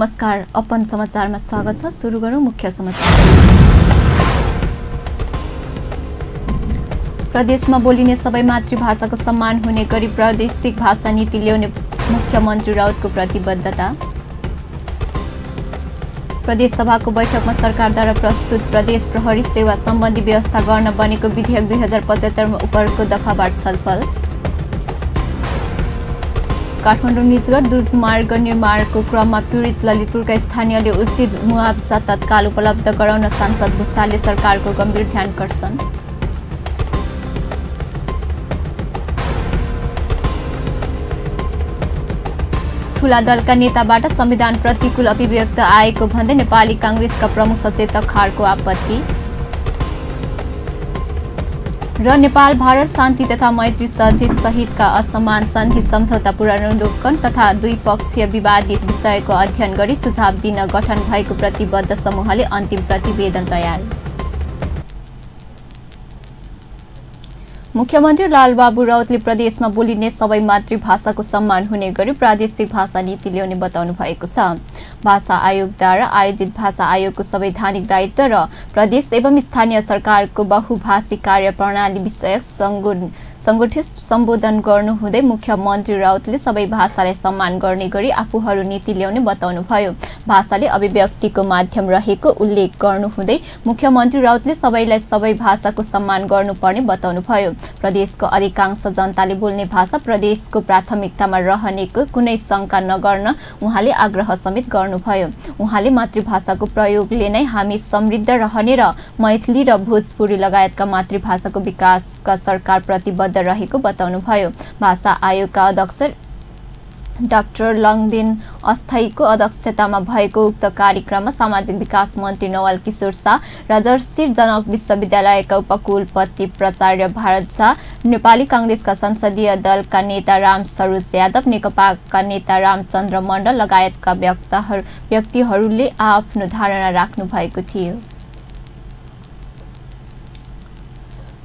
नमस्कार, अपन समाचारमा स्वागत छ। सुरु गरौँ मुख्य समाचार। प्रदेशमा बोलिने सबै मातृभाषाको सम्मान हुने गरी प्रादेशिक भाषा नीति ल्याउने मुख्यमन्त्री राउतको प्रतिबद्धता। प्रदेश सभाको बैठकमा सरकारद्वारा प्रस्तुत प्रदेश प्रहरी सेवा सम्बन्धी व्यवस्था गर्न बनेको विधेयक 2075 उपरको दफावार छलफल। काठमाडौँ निजगढ दुर्गमार्ग निर्माणको क्रममा पीडित ललितपुरका स्थानीयले उचित मुआवजा तत्काल उपलब्ध गराउन सांसद भुसालले सरकारको गम्भीर ध्यानकर्षण। ठूला दलका नेताबाट संविधान प्रतिकूल अभिव्यक्त आएको भन्दै नेपाली कांग्रेसका प्रमुख सचेतक खाँडको आपत्ति। र नेपाल भारत शान्ति तथा मैत्री सन्धि सहितका असमान सन्धि सम्झौता पुनरावलोकन तथा द्विपक्षीय विवादित विषयको अध्ययन गरी सुझाव दिन गठन भएको प्रतिबद्ध समूहले अन्तिम प्रतिवेदन तयार। मुख्यमन्त्री लालबाबु राउतले प्रदेशमा बोलिने सबै मातृभाषाको सम्मान हुने गरी प्रादेशिक भाषा नीति ल्याउने बताउनु भएको छ। भाषा आयोगद्वारा आयोजित भाषा आयोगको संवैधानिक दायित्व र प्रदेश एवं स्थानीय सरकारको बहुभाषिक कार्यप्रणाली विषयक संगठित सम्बोधन गर्नुहुँदै मुख्यमन्त्री राउतले सबै भाषालाई सम्मान गर्ने गरी आफूहरू नीति ल्याउने बताउनुभयो। भाषाले अभिव्यक्तिको माध्यम रहेको उल्लेख गर्नुहुँदै मुख्यमन्त्री राउतले सबैलाई सबै भाषाको सम्मान गर्नुपर्ने बताउनुभयो। प्रदेशको अधिकांश जनताले बोल्ने भाषा प्रदेशको प्राथमिकतामा रहनेको कुनै शंका नगर्न उहाँले आग्रह समेत गर्नुभयो। उहाँले मातृभाषाको प्रयोगले नै हामी समृद्ध रहने र मैथिली र भोजपुरी लगायतका मातृभाषाको विकासका सरकार प्रतिबद्ध रहेको बताउनुभयो। भाषा आयोगका अध्यक्ष डाक्टर लङदेन अस्थायीको अध्यक्षतामा भएको उक्त कार्यक्रममा सामाजिक विकास मन्त्री नवल किशोर शाह, राजर्षि जनक विश्वविद्यालयका उपकुलपति प्राचार्य भारत शाह, नेपाली कांग्रेसका संसदीय दलका नेता राम सरोज यादव, नेकपाका नेता रामचन्द्र मण्डल लगायतका व्यक्तिहरूले आफ्नो धारणा राख्नु भएको थियो।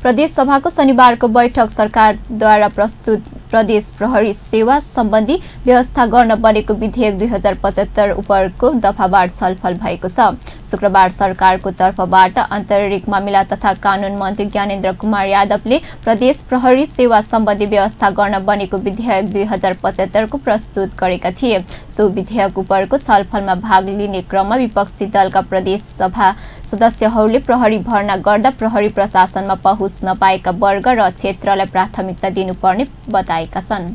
प्रदेश सभाको शनिबारको बैठक सरकारद्वारा प्रस्तुत प्रदेश प्रहरी सेवा सम्बन्धी व्यवस्था गर्न बनेको विधेयक 2075 उपरको दफावार छलफल भएको छ। शुक्रबार सरकारको तर्फबाट आन्तरिक मामिला तथा कानून मन्त्री ज्ञानेन्द्र कुमार यादवले प्रदेश प्रहरी सेवा सम्बन्धी व्यवस्था गर्न बनेको विधेयक 2075 को प्रस्तुत गरेका थिए। सो विधेयक उपरको छलफलमा भाग लिने क्रममा विपक्षी दलका प्रदेश सभा सदस्यहरूले प्रहरी भर्ना गर्दा प्रहरी प्रशासनमा पहुँच नपाएका वर्ग र क्षेत्रलाई प्राथमिकता दिनुपर्ने बताएका छन्।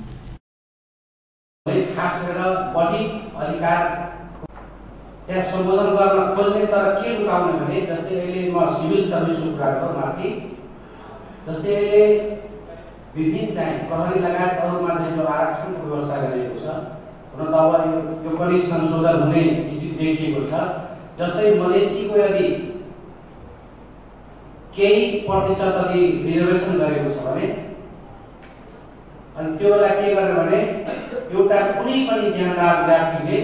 खास गरेर बढी अधिकार त्यहाँ सम्बोधन गर्न खोज्ने तर के लुकाउने भने जस्तै अहिले म सिभिल सर्भिसको कुरा गरौँ माथि, जस्तै अहिले विभिन्न चाहिँ प्रहरी लगायत अरूमा चाहिँ जो आरक्षणको व्यवस्था गरिएको छ, हुन त अब यो पनि संशोधन हुने स्थिति देखिएको छ। जस्तै मधेसीको यदि केही प्रतिशत यदि रिजर्भेसन गरेको छ भने अनि त्यो बेला के गर्ने भने एउटा कुनै पनि ज्यादार विद्यार्थीले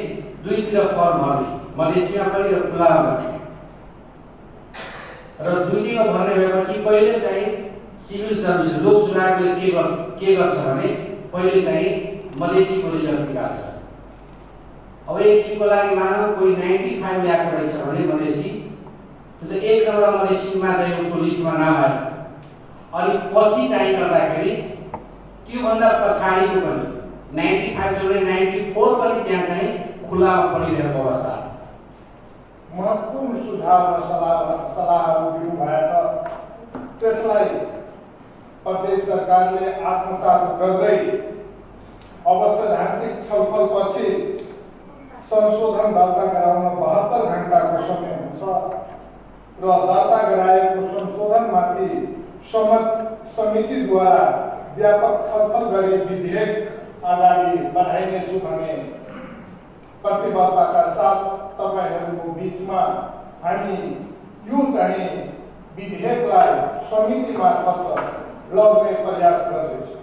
दुईतिर फर्म भर्ने, मधेसीमा पनि र खुलामा भर्ने र दुईतिर भर्ने भएपछि पहिले चाहिँ सिभिल सर्भिस लोक सेवाले के गर्छ भने पहिले चाहिँ मधेसीको रिजल्ट निकाल्छ। अब एकछिनको लागि मानव कोही 95 ल्याएको रहेछ भने मधेसी, त्यो एक नम्बर मधेसीमा चाहिँ उसको लिस्टमा नाम आयो। अनि पछि चाहिँ गर्दाखेरि त्योभन्दा पछाडिको पनि 95 जोडे 94 पनि त्यहाँ चाहिँ खुलामा पढिरहेको अवस्था। महत्त्वपूर्ण सुझाव र सल्लाहहरू दिनुभएको छ, त्यसलाई प्रदेश सरकारले आत्मसात गर्दै अब सैद्धान्तिक छलफलपछि संशोधन दर्ता गराउन 72 घण्टाको समय हुन्छ र दर्ता गराएको संशोधनमाथि सम्मत समितिद्वारा व्यापक छलफल गरी विधेयक अगाडि बढाइनेछु भन्ने प्रतिबद्धताका साथ तपाईहरूको बीचमा हामी यो चाहिँ विधेयकलाई समिति मार्फत लग्ने प्रयास गर्दैछौँ।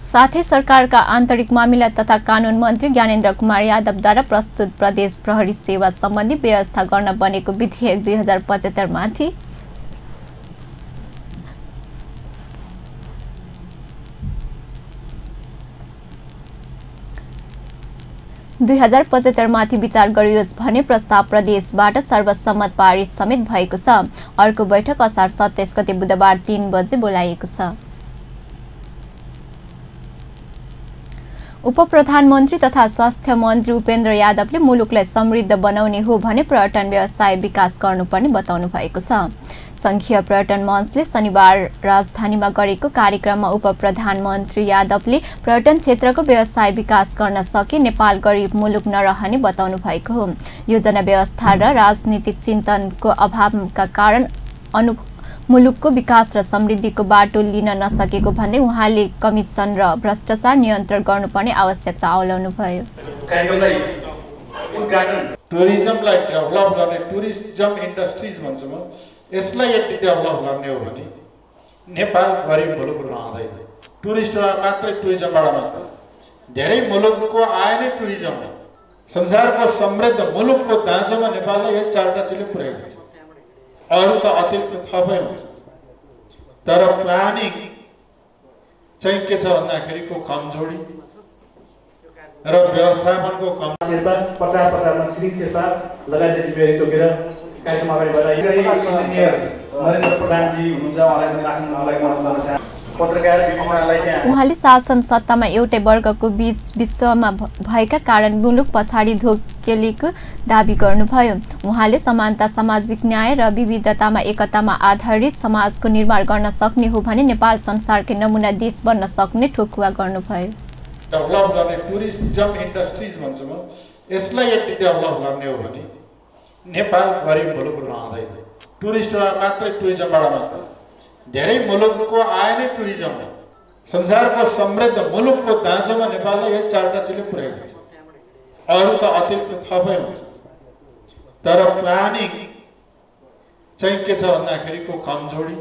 साथै सरकारका आन्तरिक मामिला तथा कानून मन्त्री ज्ञानेन्द्र कुमार यादवद्वारा प्रस्तुत प्रदेश प्रहरी सेवा सम्बन्धी व्यवस्था गर्न बनेको विधेयक 2075 माथि 2075 माथि विचार गरियोस् भने प्रस्ताव प्रदेशबाट सर्वसम्मत पारित समेत भएको छ। अर्को बैठक असार 27 गते बुधबार 3 बजे बोलाइएको छ। उपप्रधानमन्त्री तथा स्वास्थ्य मन्त्री उपेन्द्र यादवले मुलुकलाई समृद्ध बनाउने हो भने पर्यटन व्यवसाय विकास गर्नुपर्ने बताउनु भएको छ। संघीय पर्यटन मञ्चले शनिबार राजधानीमा गरेको कार्यक्रममा उपप्रधानमन्त्री यादवले पर्यटन क्षेत्रको व्यवसाय विकास गर्न सके नेपाल गरिब मुलुक नरहने बताउनु भएको हो। योजना व्यवस्था र राजनीतिक चिन्तनको अभावका कारण मुलुकको विकास र समृद्धिको बाटो लिन नसकेको भन्दै उहाँले कमिसन र भ्रष्टाचार नियन्त्रण गर्नुपर्ने आवश्यकता औलाउनुभयो। टुरिज्मलाई डेभलप गर्ने टुरिज्म इन्डस्ट्रिज भन्छ म, यसलाई यदि डेभलप गर्ने हो भने नेपाल गरिब मुलुक रहँदैन। टुरिस्टबाट मात्रै टुरिज्मबाट मात्र धेरै मुलुकको आय नै टुरिज्म हो। संसारको समृद्ध मुलुकको दाँजोमा नेपाललाई यो चारवटा चिजले पुर्याइदिन्छ। अरू त अतिरिक्त थपै हुन्छ। तर प्लानिङ चाहिँ के छ भन्दाखेरिको कमजोरी र व्यवस्थापनको कम शेर्पा 50 श्री शेर्पा लगायतले जिम्मेवारी तोकेर कार्यक्रम अगाडि बढाइ इन्जिनियर नरेन्द्र प्रधानजी हुनुहुन्छ, उहाँलाई पनि आसन नलाई गर्न चाहन्छु। पत्रकार विभिन्नलाई त्यहाँ उहाँले शासन सत्तामा एउटै वर्गको बीच विश्वमा भएका कारण मुलुक पछाडि धोकेलेको दाबी गर्नुभयो। उहाँले समानता, सामाजिक न्याय र विविधतामा एकतामा आधारित समाजको निर्माण गर्न सक्ने हो भने नेपाल संसारकै नमुना देश बन्न सक्ने ठोकुवा गर्नुभयो। डेभलप गर्ने टुरिज्म इन्डस्ट्रिज भन्छ म, यसलाई यदि डेभलप गर्ने हो भने नेपाल गरिब मुलुक रहँदैन। टुरिस्टबाट मात्रै टुरिज्मबाट मात्र धेरै मुलुकको आय नै टुरिज्म हो। संसारको समृद्ध मुलुकको दाँजोमा नेपाललाई यो चारवटा चिजले पुर्याइदिन्छ। अरू त अतिरिक्त थपै हुन्छ। तर प्लानिङ चाहिँ के छ भन्दाखेरिको कमजोरी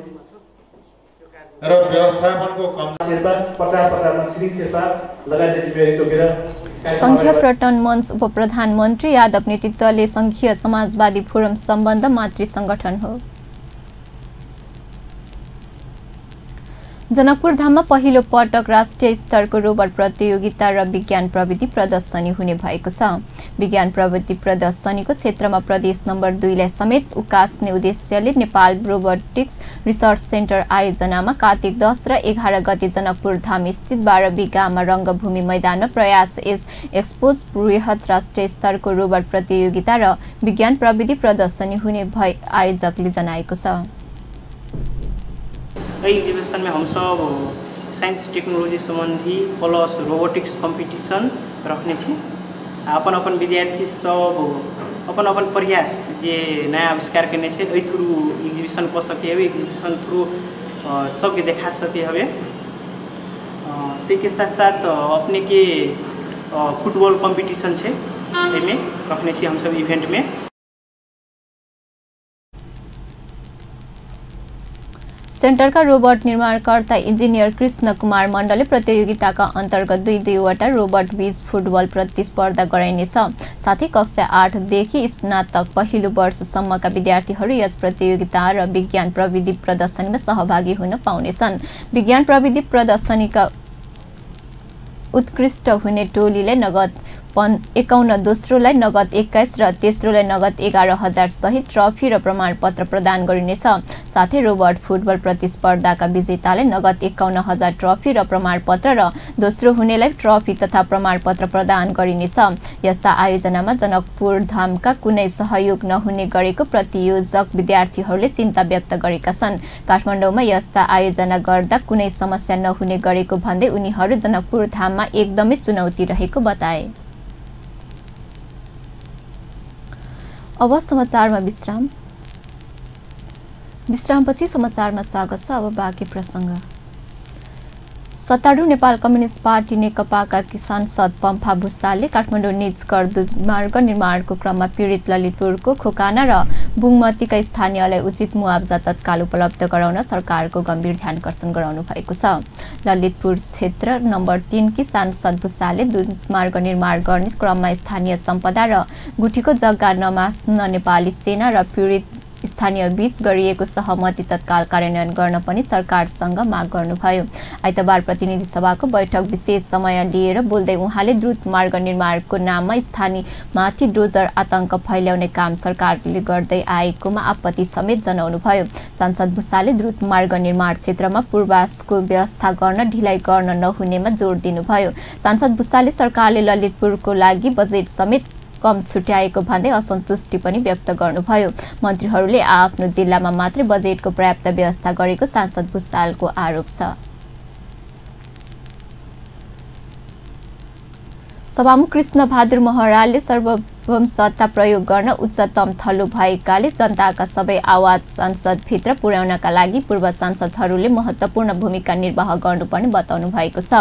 र व्यवस्थापनको कमजोरी शेर्पा 50 श्री शेर्पा लगायतले जिम्मेवारी तोकेर संघीय पर्यटन मञ्च उपप्रधानमन्त्री यादव नेतृत्वले संघीय समाजवादी फोरम सम्बन्ध मातृ संगठन हो। जनकपुर धाममा पहिलो पटक राष्ट्रिय स्तरको रोबोट प्रतियोगिता र विज्ञान प्रविधि प्रदर्शनी हुने भएको छ। विज्ञान प्रविधि प्रदर्शनीको क्षेत्रमा प्रदेश नम्बर 2 लाई समेत उकास्ने उद्देश्यले नेपाल रोबोटिक्स रिसर्च सेन्टर आयोजनामा कार्तिक 10 र 11 गते जनकपुर धाम स्थित 12 बिघामा रङ्गभूमि मैदानमा प्रयास एस एक्सपोज बृहत राष्ट्रिय स्तरको रोबोट प्रतियोगिता र विज्ञान प्रविधि प्रदर्शनी हुने भई आयोजकले जनाएको छ। एग्जीबिशन में हम सब साइंस टेक्नोलॉजी संबंधी प्लस रोबोटिक्स कंपटीशन रखने छी। अपन अपन विद्यार्थी सब अपन अपन प्रयास जे नया आविष्कार करने छे एहि थ्रू एग्जीबिशन कर सके हवे, एग्जीबिशन थ्रू सबके देखा सके हवे। के साथ साथ अपने के फुटबॉल कंपटीशन छे एमे रखने छी हम सब इवेंट में। सेन्टरका रोबोट निर्माणकर्ता इन्जिनियर कृष्ण कुमार मण्डलले प्रतियोगिताका अन्तर्गत दुईवटा रोबोट बीच फुटबल प्रतिस्पर्धा गराइनेछ। साथै कक्षा 8 देखि स्नातक पहिलो वर्षसम्मका विद्यार्थीहरू यस प्रतियोगिता र विज्ञान प्रविधि प्रदर्शनीमा सहभागी हुन पाउनेछन्। विज्ञान प्रविधि प्रदर्शनीका उत्कृष्ट हुने टोलीलाई नगद 51, दोस्रोलाई नगद 21 र तेस्रोलाई नगद 11,000 सहित ट्रफी र प्रमाणपत्र प्रदान गरिनेछ। साथै रोबोट फुटबल प्रतिस्पर्धाका विजेतालाई नगद 51,000 ट्रफी र प्रमाणपत्र र दोस्रो हुनेलाई ट्रफी तथा प्रमाणपत्र प्रदान गरिनेछ। यस्ता आयोजनामा जनकपुर धामका कुनै सहयोग नहुने गरेको प्रायोजक विद्यार्थीहरूले चिन्ता व्यक्त गरेका छन्। काठमाडौँमा यस्ता आयोजना गर्दा कुनै समस्या नहुने गरेको भन्दै उनीहरू जनकपुर धाममा एकदमै चुनौती रहेको बताए। अब समाचारमा विश्रामपछि समाचारमा स्वागत छ। अब बाँकी प्रसङ्ग। सत्तारूढ नेपाल कम्युनिस्ट पार्टी नेकपाका सांसद पम्फा भुसालले काठमाडौँ निजगढ दुधमार्ग निर्माणको क्रममा पीडित ललितपुरको खोकाना र बुङमतीका स्थानीयलाई उचित मुआवजा तत्काल उपलब्ध गराउन सरकारको गम्भीर ध्यानकर्षण गराउनु भएको छ। ललितपुर क्षेत्र नम्बर 3 की सांसद भुसालले दुधमार्ग निर्माण गर्ने क्रममा स्थानीय सम्पदा र गुठीको जग्गा नमास्न नेपाली सेना र पीडित स्थानीय बीच गरिएको सहमति तत्काल कार्यान्वयन गर्न पनि सरकारसँग माग गर्नुभयो। आइतबार प्रतिनिधि सभाको बैठक विशेष समय लिएर बोल्दै उहाँले द्रुत मार्ग निर्माणको नाममा स्थानीयमाथि डोजर आतंक फैल्याउने काम सरकारले गर्दै आएकोमा आपत्ति समेत जनाउनुभयो। सांसद भुसालले द्रुत मार्ग निर्माण क्षेत्रमा पूर्वासको व्यवस्था गर्न ढिलाइ गर्न नहुनेमा जोड दिनुभयो। सांसद भुसालले सरकारले ललितपुरको लागि बजेट समेत कम छुट्याएको भन्दै असन्तुष्टि पनि व्यक्त गर्नुभयो। मन्त्रीहरूले आफ्नो जिल्लामा मात्रै बजेटको पर्याप्त व्यवस्था गरेको सांसद भुसालको आरोप छ। सभामुख कृष्ण बहादुर महराले सार्वभौम सत्ता प्रयोग गर्न उच्चतम थलो भएकाले जनताका सबै आवाज संसदभित्र पुर्याउनका लागि पूर्व सांसदहरूले महत्त्वपूर्ण भूमिका निर्वाह गर्नुपर्ने बताउनु भएको छ।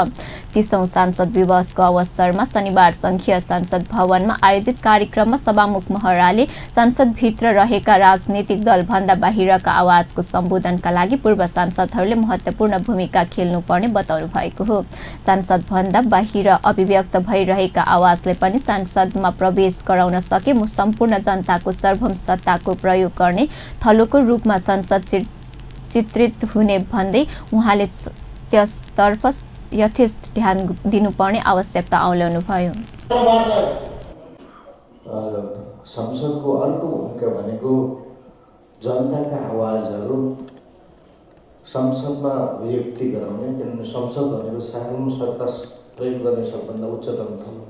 30औं सांसद दिवसको अवसरमा शनिबार संघीय संसद भवनमा आयोजित कार्यक्रममा सभामुख महराले संसदभित्र रहेका राजनीतिक दलभन्दा बाहिरका आवाजको सम्बोधनका लागि पूर्व सांसदहरूले महत्त्वपूर्ण भूमिका खेल्नुपर्ने बताउनु भएको हो। सांसदभन्दा बाहिर अभिव्यक्त भइरहेका आवाजले पनि संसदमा प्रवेश गराउन सके सम्पूर्ण जनताको सार्वभौम सत्ताको प्रयोग गर्ने थलोको रूपमा संसद चित्रित हुने भन्दै उहाँले त्यसतर्फ यथेष्ट ध्यान दिनुपर्ने आवश्यकता औल्याउनुभयो। संसदको अर्को भूमिका भनेको जनताका आवाजहरू संसदमा अभिव्यक्ति गराउने, किनभने संसद भनेको सार्वभौम सत्ता प्रयोग गर्ने सबभन्दा उच्चतम थलो।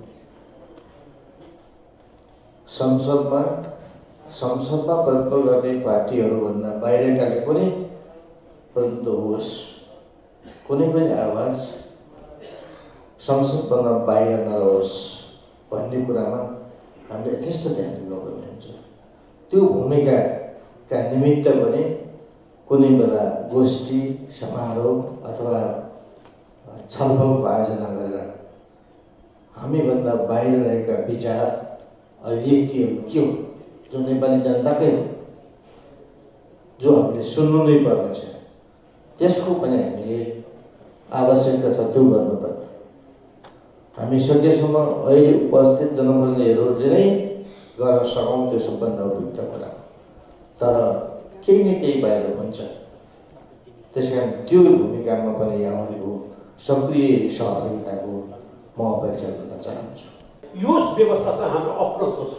संसदमा प्रतिनिधित्व गर्ने पार्टीहरूभन्दा बाहिरकाले कुनै प्रतिनिधित्व होस्, कुनै पनि आवाज संसदभन्दा बाहिर नरहोस् भन्ने कुरामा हामीले यथेष्ट ध्यान दिनुपर्ने हुन्छ। त्यो भूमिकाका निमित्त पनि कुनै बेला गोष्ठी समारोह अथवा छलफलको आयोजना गरेर हामीभन्दा बाहिर रहेका विचार अभिव्यक्तिहरू के हो जो नेपाली जनताकै हो, जो हामीले सुन्नु नै पर्नेछ, त्यसको पनि हामीले आवश्यकता छ त्यो गर्नुपर्ने। हामी सकेसम्म अहिले उपस्थित जनप्रतिनिधिहरूले नै गर्न सकौँ त्यो सबभन्दा उपयुक्त कुरा, तर केही न केही बाहिर हुन्छ। त्यसकारण त्यो भूमिकामा पनि यहाँहरूको सक्रिय सहभागिताको म अपेक्षा गर्न चाहन्छु। यो व्यवस्था चाहिँ हाम्रो अपराध छ।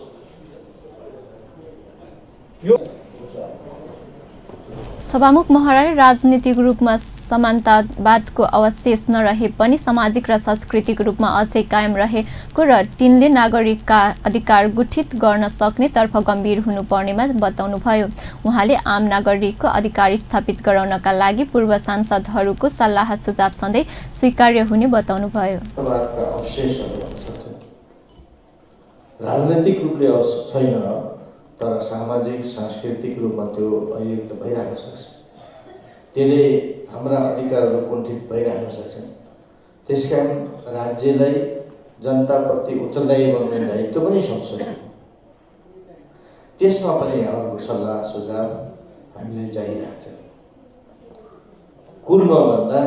सभामुख महराले राजनीतिक रूपमा समानतावादको अवशेष नरहे पनि सामाजिक र सांस्कृतिक रूपमा अझै कायम रहेको र तिनले नागरिकका अधिकार गुठित गर्न सक्ने तर्फ गम्भीर हुनुपर्नेमा बताउनुभयो। उहाँले आम नागरिकको अधिकार स्थापित गराउनका लागि पूर्व सांसदहरूको सल्लाह सुझाव सधैँ स्वीकार्य हुने बताउनुभयो। राजनैतिक रूपले छैन, तर सामाजिक सांस्कृतिक रूपमा त्यो अभिव्यक्त भइरहन सक्छ। त्यसले हाम्रा अधिकारहरू कुण्ठित भइरहन सक्छन्। त्यसकारण राज्यलाई जनताप्रति उत्तरदायी बनाउने दायित्व पनि संसदको। त्यसमा पनि यहाँहरूको सल्लाह सुझाव हामीले चाहिरहेको छ। कुलमा भन्दा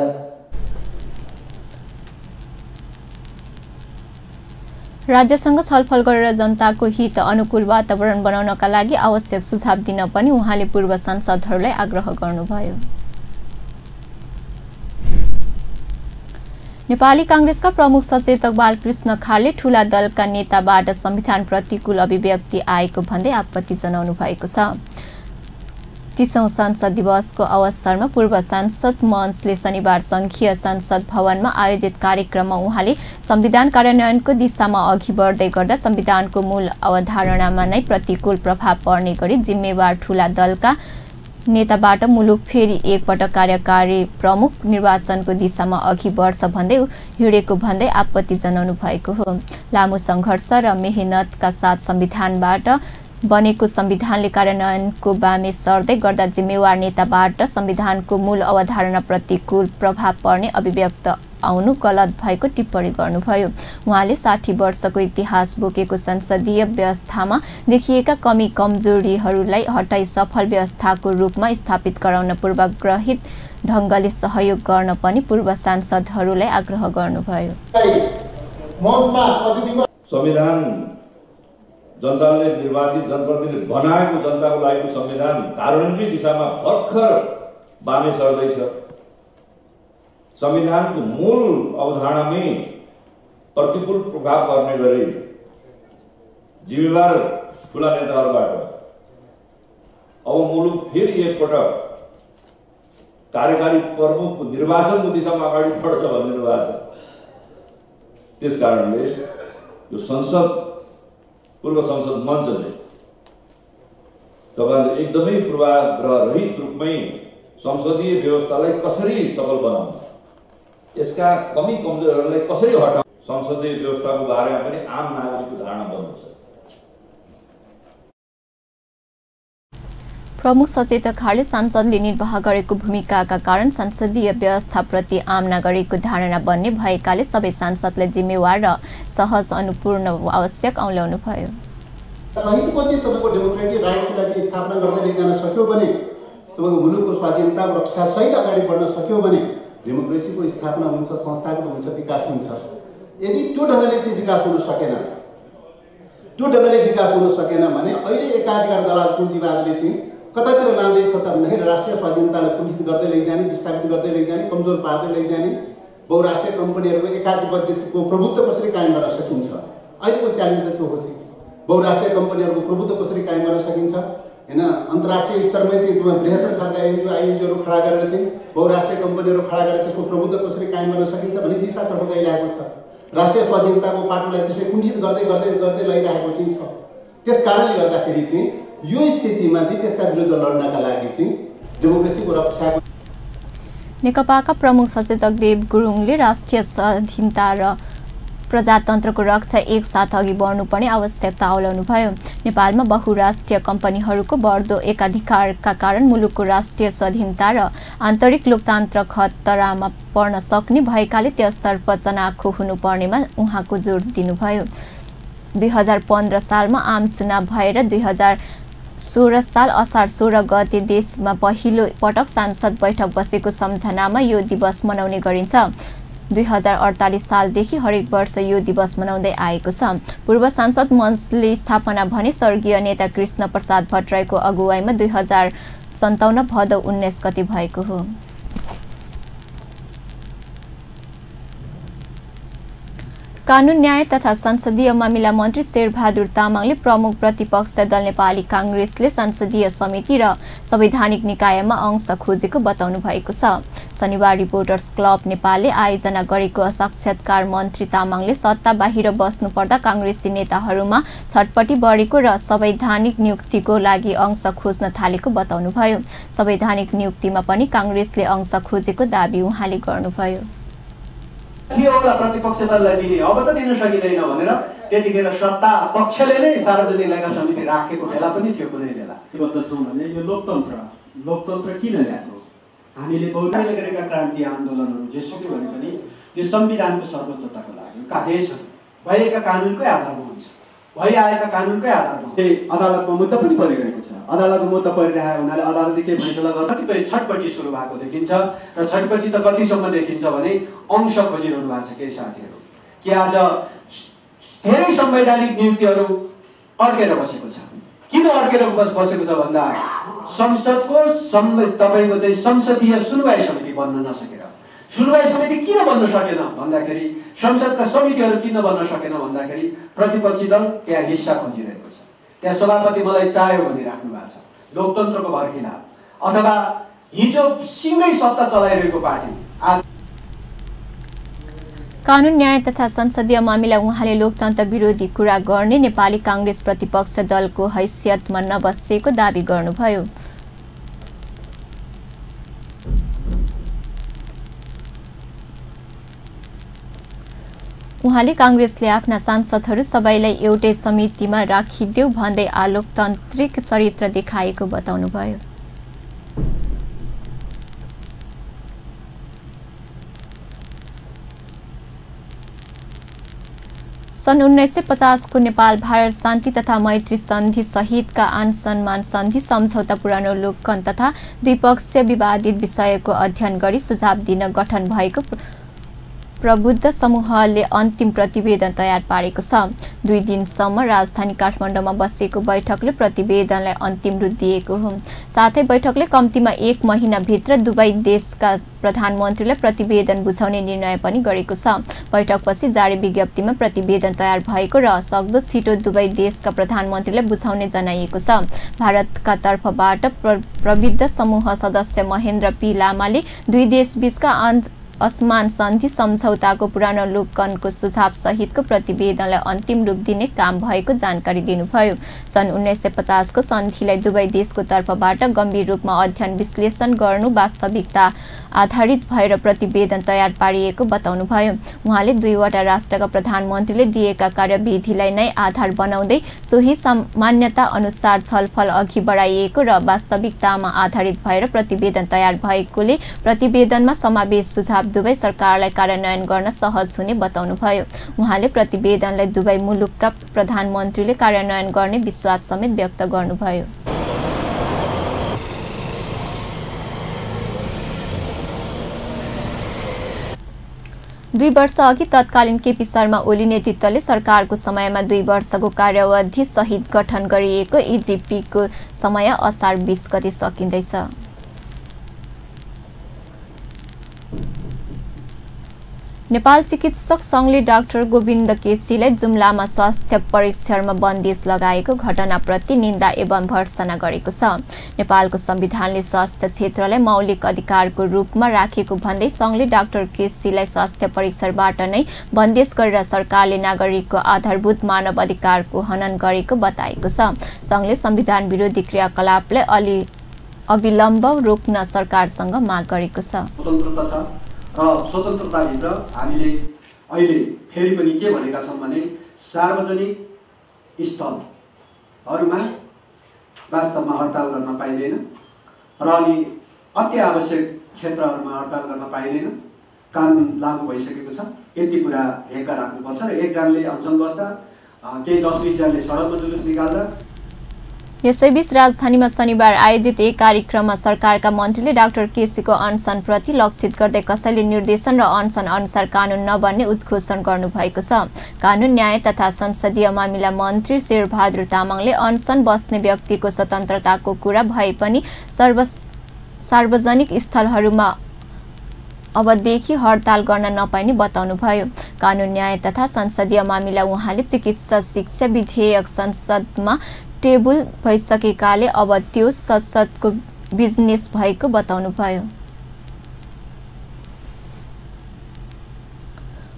राज्यसँग छलफल गरेर जनताको हित अनुकूल वातावरण बनाउनका लागि आवश्यक सुझाव दिन पनि उहाँले पूर्व सांसदहरूलाई आग्रह गर्नुभयो। नेपाली कांग्रेसका प्रमुख सचेतक बालकृष्ण खाडले ठूला दलका नेताबाट संविधान प्रतिकूल अभिव्यक्ति आएको भन्दै आपत्ति जनाउनु भएको छ। 30औं संसद दिवसको अवसरमा पूर्व सांसद मञ्चले शनिबार संघीय संसद भवनमा आयोजित कार्यक्रममा उहाँले संविधान कार्यान्वयनको दिशामा अघि बढ्दै गर्दा संविधानको मूल अवधारणामा नै प्रतिकूल प्रभाव पर्ने गरी जिम्मेवार ठूला दलका नेताबाट मुलुक फेरि एकपटक कार्यकारी प्रमुख निर्वाचनको दिशामा अघि बढ्छ भन्दै हिँडेको भन्दै आपत्ति जनाउनु भएको हो। लामो सङ्घर्ष र मेहनतका साथ संविधानबाट बनेको संविधानले कार्यान्वयनको बामे सर्दै गर्दा जिम्मेवार नेताबाट संविधानको मूल अवधारणा प्रतिकूल प्रभाव पर्ने अभिव्यक्त आउनु गलत भएको टिप्पणी गर्नुभयो। उहाँले 60 वर्षको इतिहास बोकेको संसदीय व्यवस्थामा देखिएका कमी कमजोरीहरूलाई हटाई सफल व्यवस्थाको रूपमा स्थापित गराउन पूर्वग्रहित ढङ्गले सहयोग गर्न पनि पूर्व सांसदहरूलाई आग्रह गर्नुभयो। संविधान जनताले निर्वाचित जनप्रतिनिधिले बनाएको जनताको लागि संविधान कार्यान्वयन दिशामा भर्खर बामे सर्दैछ। संविधानको मूल अवधारणामै प्रतिकूल प्रभाव पर्ने गरी जिम्मेवार ठुला नेताहरूबाट अब मुलुक फेरि एकपटक कार्यकारी प्रमुखको निर्वाचनको दिशामा अगाडि बढ्छ भनिदिनु भएको छ। त्यस कारणले यो संसद पूर्व संसद मञ्चले तपाईले एकदमै पूर्वाग्रह रहित रूपमै संसदीय व्यवस्थालाई कसरी सफल बनाउनु, यसका कमी कमजोरीहरूलाई कसरी हटाउनु, संसदीय व्यवस्थाको बारेमा पनि आम नागरिकको धारणा बन्नु छ। प्रमुख सचेतक खाडले सांसदले निर्वाह गरेको भूमिकाका कारण संसदीय व्यवस्थाप्रति आम नागरिकको धारणा बन्ने भएकाले सबै सांसदलाई जिम्मेवार र सहज अनुपूर्ण आवश्यक औल्याउनु भयो। सहितपछि तपाईँको डेमोक्रेटिक राइट्सलाई चाहिँ स्थापना गर्दै लैजान सक्यो भने, तपाईँको मुलुकको स्वाधीनता रक्षा सहित अगाडि बढ्न सक्यो भने डेमोक्रेसीको स्थापना हुन्छ, संस्थागत हुन्छ, विकास हुन्छ। यदि त्यो ढङ्गले चाहिँ विकास हुन सकेन, त्यो ढङ्गले विकास हुन सकेन भने अहिले एकाधिकार दलाल पुँजीवादले चाहिँ कतातिर लाँदैछ त भन्दाखेरि राष्ट्रिय स्वाधीनतालाई कुण्ठित गर्दै लैजाने, विस्थापित गर्दै लैजाने, कमजोर पार्दै लैजाने, बहुराष्ट्रिय कम्पनीहरूको एकाधिपत्यको प्रभुत्व कसरी कायम गर्न सकिन्छ। अहिलेको च्यालेन्ज त त्यो हो चाहिँ बहुराष्ट्रिय कम्पनीहरूको प्रभुत्व कसरी कायम गर्न सकिन्छ हैन। अन्तर्राष्ट्रिय स्तरमै चाहिँ बृहत्तर खालका एनजिओ आइएनजिओहरू खडा गरेर चाहिँ बहुराष्ट्रिय कम्पनीहरू खडा गरेर त्यसको प्रभुत्व कसरी कायम गर्न सकिन्छ भन्ने दिशातर्फ गइरहेको छ। राष्ट्रिय स्वाधीनताको पाटोलाई त्यसै कुण्ठित गर्दै गर्दै गर्दै लैरहेको चाहिँ छ। त्यस कारणले गर्दाखेरि चाहिँ यो स्थितिमा चाहिँ त्यसका विरुद्ध लड्नका लागि चाहिँ डेमोक्रेसीको रक्षाको नेकपाका प्रमुख सचेतक देव गुरुङले राष्ट्रिय स्वाधीनता र प्रजातन्त्रको रक्षा एकसाथ अघि बढ्नुपर्ने आवश्यकता औल्याउनुभयो। नेपालमा बहुराष्ट्रिय कम्पनीहरूको बढ्दो एकाधिकारका कारण मुलुकको राष्ट्रिय स्वाधीनता र आन्तरिक लोकतन्त्र खतरामा पर्न सक्ने भएकाले त्यसतर्फ चनाखो हुनुपर्नेमा उहाँको जोड दिनुभयो। 2015 सालमा आम चुनाव भएर 2016 साल असार 16 गते देशमा पहिलो पटक सांसद बैठक बसेको सम्झनामा यो दिवस मनाउने गरिन्छ। 2048 सालदेखि हरेक वर्ष यो दिवस मनाउँदै आएको छ। पूर्व सांसद मञ्चले स्थापना भने स्वर्गीय नेता कृष्ण प्रसाद भट्टराईको अगुवाईमा 2057 भदौ 19 गते भएको हो। कानुन न्याय तथा संसदीय मामिला मन्त्री शेरबहादुर तामाङले प्रमुख प्रतिपक्ष दल नेपाली कांग्रेसले संसदीय समिति र संवैधानिक निकायमा अंश खोजेको बताउनु भएको छ। शनिबार रिपोर्टर्स क्लब नेपालले आयोजना गरेको साक्षात्कार मन्त्री तामाङले सत्ता बाहिर बस्नु पर्दा कांग्रेसी नेताहरूमा छटपटी बढेको र संवैधानिक नियुक्तिको लागि अंश खोज्न थालेको बताउनुभयो। संवैधानिक नियुक्तिमा पनि कांग्रेसले अंश खोजेको दाबी उहाँले गर्नुभयो। प्रतिपक्ष दललाई दिने अब त दिन सकिँदैन भनेर त्यतिखेर सत्ता पक्षले नै सार्वजनिक लेखा समिति राखेको बेला पनि थियो। कुनै बेला भन्दछौँ भने यो लोकतन्त्र किन ल्याएको, हामीले बहुमतले गरेका क्रान्ति आन्दोलनहरू जेसुकै भने पनि यो संविधानको सर्वोच्चताको लागि देशहरू भएका कानुनकै आधारमा हुन्छ, भइआएका कानुनकै आधारमा अदालतमा मुद्दा पनि परिरहेको छ। अदालतमा मुद्दा परिरहेको हुनाले अदालतले के फैसला गर्छ, कतिपय छटपट्टि सुरु भएको देखिन्छ र छटपट्टि त कतिसम्म देखिन्छ भने अंश खोजिरहनु भएको छ केही साथीहरू कि आज धेरै संवैधानिक नियुक्तिहरू अड्केर बसेको छ। किन अड्केर बसेको छ भन्दा संसदको तपाईको चाहिँ संसदीय सुनवाई समिति बन्न नसकेर। सुनवाई समिति किन बन्न सकेन भन्दाखेरि संसदका समितिहरू किन बन्न सकेन भन्दाखेरि प्रतिपक्षी दल त्यहाँ हिस्सा खोजिरहेको छ, त्यहाँ सभापति मलाई चाह्यो भनिराख्नु भएको छ। लोकतन्त्रको भर्खिला अथवा हिजो सिंगै सत्ता चलाइरहेको पार्टी कानुन न्याय तथा संसदीय मामिला उहाँले लोकतन्त्र विरोधी कुरा गर्ने नेपाली कांग्रेस प्रतिपक्ष दलको हैसियतमा नबसेको दाबी गर्नुभयो। उहाँले कांग्रेसले आफ्ना सांसदहरू सबैलाई एउटै समितिमा राखिदेऊ भन्दै अलोकतान्त्रिक चरित्र देखाएको बताउनुभयो। सन् 1950 को नेपाल भारत शान्ति तथा मैत्री सन्धि सहितका आन सम्मान सन्धि सम्झौता पुरानो लोकन तथा द्विपक्षीय विवादित विषयको अध्ययन गरी सुझाव दिन गठन भएको प्रबुद्ध समूहले अन्तिम प्रतिवेदन तयार पारेको छ। 2 दिनसम्म राजधानी काठमाडौँमा बसेको बैठकले प्रतिवेदनलाई अन्तिम रूप दिएको हो। साथै बैठकले कम्तीमा 1 महिनाभित्र दुवै देशका प्रधानमन्त्रीलाई प्रतिवेदन बुझाउने निर्णय पनि गरेको छ। बैठकपछि जारी विज्ञप्तिमा प्रतिवेदन तयार भएको र सक्दो छिटो दुवै देशका प्रधानमन्त्रीलाई बुझाउने जनाइएको छ। भारतका तर्फबाट प्रबुद्ध समूह सदस्य महेन्द्र पी लामाले 2 देशबीचका असमान सन्धि सम्झौताको पुरानो लोकनको सुझाव सहितको प्रतिवेदनलाई अन्तिम रूप दिने काम भएको जानकारी दिनुभयो। सन् 1950 को सन्धिलाई दुवै देशको तर्फबाट गम्भीर रूपमा अध्ययन विश्लेषण गर्नु वास्तविकता आधारित भएर प्रतिवेदन तयार पारिएको बताउनुभयो। उहाँले 2 वटा राष्ट्रका प्रधानमन्त्रीले दिएका कार्यविधिलाई नै आधार बनाउँदै सोही सामान्यता अनुसार छलफल अघि बढाइएको र वास्तविकतामा आधारित भएर प्रतिवेदन तयार भएकोले प्रतिवेदनमा समावेश सुझाव दुवै सरकारलाई कार्यान्वयन गर्न सहज हुने बताउनुभयो। उहाँले प्रतिवेदनलाई दुवै मुलुकका प्रधानमन्त्रीले कार्यान्वयन गर्ने विश्वास समेत व्यक्त गर्नुभयो। दुई वर्ष अघि तत्कालीन केपी शर्मा ओली नेतृत्वले सरकारको समयमा 2 वर्षको कार्यावधि सहित गठन गरिएको इजिपीको समय असार 20 गते सकिँदैछ। नेपाल चिकित्सक संघले डाक्टर गोविन्द केसीलाई जुम्लामा स्वास्थ्य परीक्षणमा बन्देज लगाएको घटनाप्रति निन्दा एवं भर्त्सना गरेको छ। नेपालको संविधानले स्वास्थ्य क्षेत्रलाई मौलिक अधिकारको रूपमा राखेको भन्दै संघले डाक्टर केसीलाई स्वास्थ्य परीक्षणबाट नै बन्देज गरेर सरकारले नागरिकको आधारभूत मानव अधिकारको हनन गरेको बताएको छ। संघले संविधान विरोधी क्रियाकलापलाई अविलम्ब रोक्न सरकारसँग माग गरेको छ। र स्वतन्त्रताभित्र हामीले अहिले फेरि पनि के भनेका छौँ भने सार्वजनिक स्थलहरूमा वास्तवमा हडताल गर्न पाइँदैन र अनि अति आवश्यक क्षेत्रहरूमा हडताल गर्न पाइँदैन। कानुन लागू भइसकेको छ। यति कुरा हेक्का राख्नुपर्छ र एकजनाले अनसन बस्दा केही 10-20 जनाले सडकमा जुलुस निकाल्दा। यसैबीच राजधानीमा शनिबार आयोजित एक कार्यक्रममा सरकारका मन्त्रीले डाक्टर केसीको अनसनप्रति लक्षित गर्दै कसैले निर्देशन र अनसन अनुसार कानुन नबन्ने उद्घोषण गर्नुभएको छ। कानुन न्याय तथा संसदीय मामिला मन्त्री शेरबहादुर तामाङले अनसन बस्ने व्यक्तिको स्वतन्त्रताको कुरा भए पनि सार्वजनिक स्थलहरूमा अबदेखि हडताल गर्न नपाइने बताउनुभयो। कानुन न्याय तथा संसदीय मामिला उहाँले चिकित्सा शिक्षा विधेयक संसदमा टेबल भइसकेकाले अब त्यो संसदको बिजनेस भएको बताउनुभयो।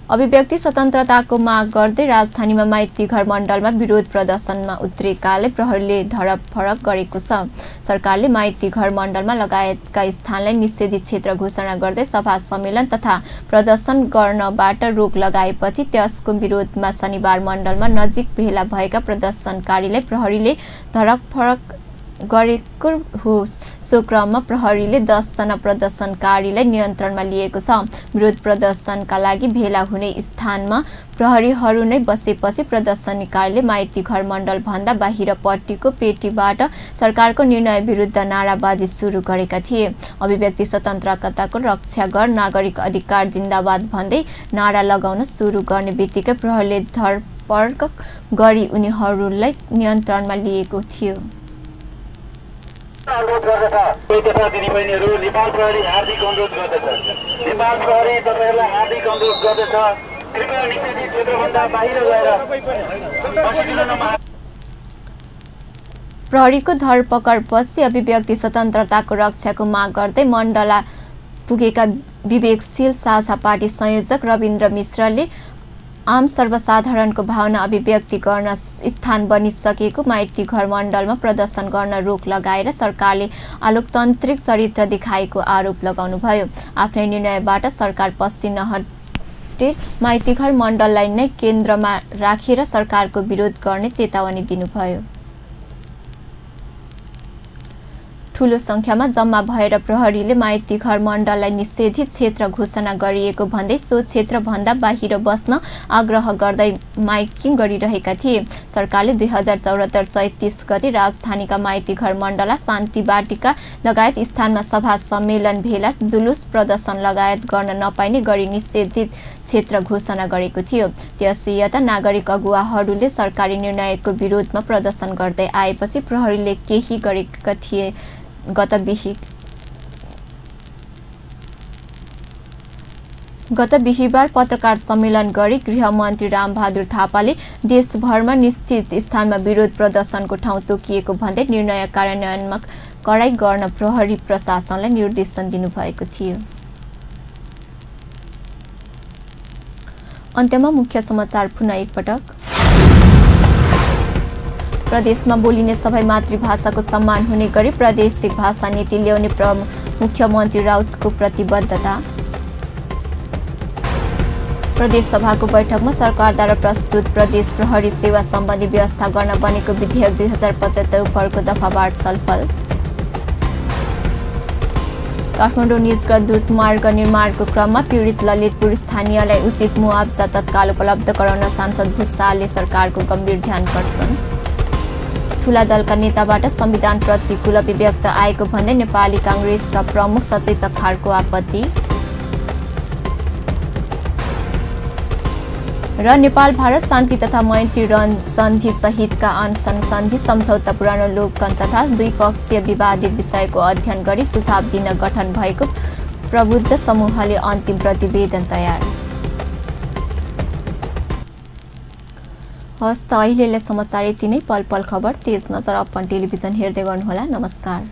अभिव्यक्ति स्वतन्त्रताको माग गर्दै राजधानीमा माइती घर मण्डलमा विरोध प्रदर्शनमा उत्रेकाले प्रहरीले धरपकड गरेको छ। सरकारले माइती घर मण्डलमा लगायतका स्थानलाई निषेधित क्षेत्र घोषणा गर्दै सभा सम्मेलन तथा प्रदर्शन गर्नबाट रोक लगाएपछि त्यसको विरोधमा शनिबार मण्डलमा नजिक भेला भएका प्रदर्शनकारीलाई प्रहरीले धरपकड गरेको हो। सो क्रममा प्रहरीले 10 जना प्रदर्शनकारीलाई नियन्त्रणमा लिएको छ। विरोध प्रदर्शनका लागि भेला हुने स्थानमा प्रहरीहरू नै बसेपछि प्रदर्शनकारीले माइती घर मण्डल भन्दा बाहिरपट्टिको पेटीबाट सरकारको निर्णय विरुद्ध नाराबाजी सुरु गरेका थिए। अभिव्यक्ति स्वतन्त्रताको रक्षा गर, नागरिक अधिकार जिन्दाबाद भन्दै नारा लगाउन सुरु गर्ने बित्तिकै प्रहरीले धरपकड गरी उनीहरूलाई नियन्त्रणमा लिएको थियो। अनुरोध गर्दछ तथा दिदीबहिनीहरू, नेपाल प्रहरी हार्दिक अनुरोध गर्दछ। नेपाल प्रहरी तपाईहरुलाई हार्दिक अनुरोध गर्दछ, कृपया निषेधित क्षेत्रभन्दा बाहिर गएर बसिदिन नमा। प्रहरीको धरपकडपछि अभिव्यक्ति स्वतन्त्रताको रक्षाको माग गर्दै मण्डला पुगेका विवेकशील साझा पार्टी संयोजक रविन्द्र मिश्रले आम सर्वसाधारणको भावना अभिव्यक्ति गर्न स्थान बनिसकेको माइती घर मण्डलमा प्रदर्शन गर्न रोक लगाएर सरकारले आलोकतान्त्रिक चरित्र देखाएको आरोप लगाउनुभयो। आफ्नै निर्णयबाट सरकार पछि नहटे माइती घर मण्डललाई नै केन्द्रमा राखेर सरकारको विरोध गर्ने चेतावनी दिनुभयो। ठूलो संख्यामा जम्मा भएर प्रहरीले माइती घर मण्डललाई निषेधित क्षेत्र घोषणा गरिएको भन्दै सो क्षेत्रभन्दा बाहिर बस्न आग्रह गर्दै माइकिङ गरिरहेका थिए। सरकारले 2074 चैत 30 गते राजधानीका माइती घर मण्डला, शान्ति बाटिका लगायत स्थानमा सभा सम्मेलन, भेला, जुलुस, प्रदर्शन लगायत गर्न नपाइने गरी निषेधित क्षेत्र घोषणा गरेको थियो। त्यसै यता नागरिक अगुवाहरूले सरकारी निर्णयको विरोधमा प्रदर्शन गर्दै आएपछि प्रहरीले केही गरेका थिए। गत बिहीबार पत्रकार सम्मेलन गरी गृहमन्त्री रामबहादुर थापाले देशभरमा निश्चित स्थानमा विरोध प्रदर्शनको ठाउँ तोकिएको भन्दै निर्णय कार्यान्वयनमा कडाई गर्न प्रहरी प्रशासनलाई निर्देशन दिनुभएको थियो। अन्त्यमा मुख्य समाचार पुनः एकपटक। प्रदेशमा बोलिने सबै मातृभाषाको सम्मान हुने गरी प्रादेशिक भाषा नीति ल्याउने मुख्यमन्त्री राउतको प्रतिबद्धता। प्रदेश सभाको बैठकमा सरकारद्वारा प्रस्तुत प्रदेश प्रहरी सेवा सम्बन्धी व्यवस्था गर्न बनेको विधेयक 2075 उपरको दफावार छलफल। काठमाडौँ निजगढ द्रुतमार्ग निर्माणको क्रममा पीडित ललितपुर स्थानीयलाई उचित मुआवजा तत्काल उपलब्ध गराउन सांसद भुसालले सरकारको गम्भीर ध्यानकर्षण। ठूला दलका नेताबाट संविधान प्रतिकूल अभिव्यक्त आएको भन्दै नेपाली कांग्रेसका प्रमुख सचेतक खाँडको आपत्ति। र नेपाल भारत शान्ति तथा मैत्री सन्धि सहितका अनसन सन्धि सम्झौता पुरानो लोकगण तथा द्विपक्षीय विवादित विषयको अध्ययन गरी सुझाव दिन गठन भएको प्रबुद्ध समूहले अन्तिम प्रतिवेदन तयार। हस्त अहिलेलाई समाचार यति नै। पल पल खबर तेज नजर अपन टेलिभिजन हेर्दै गर्नुहोला। नमस्कार।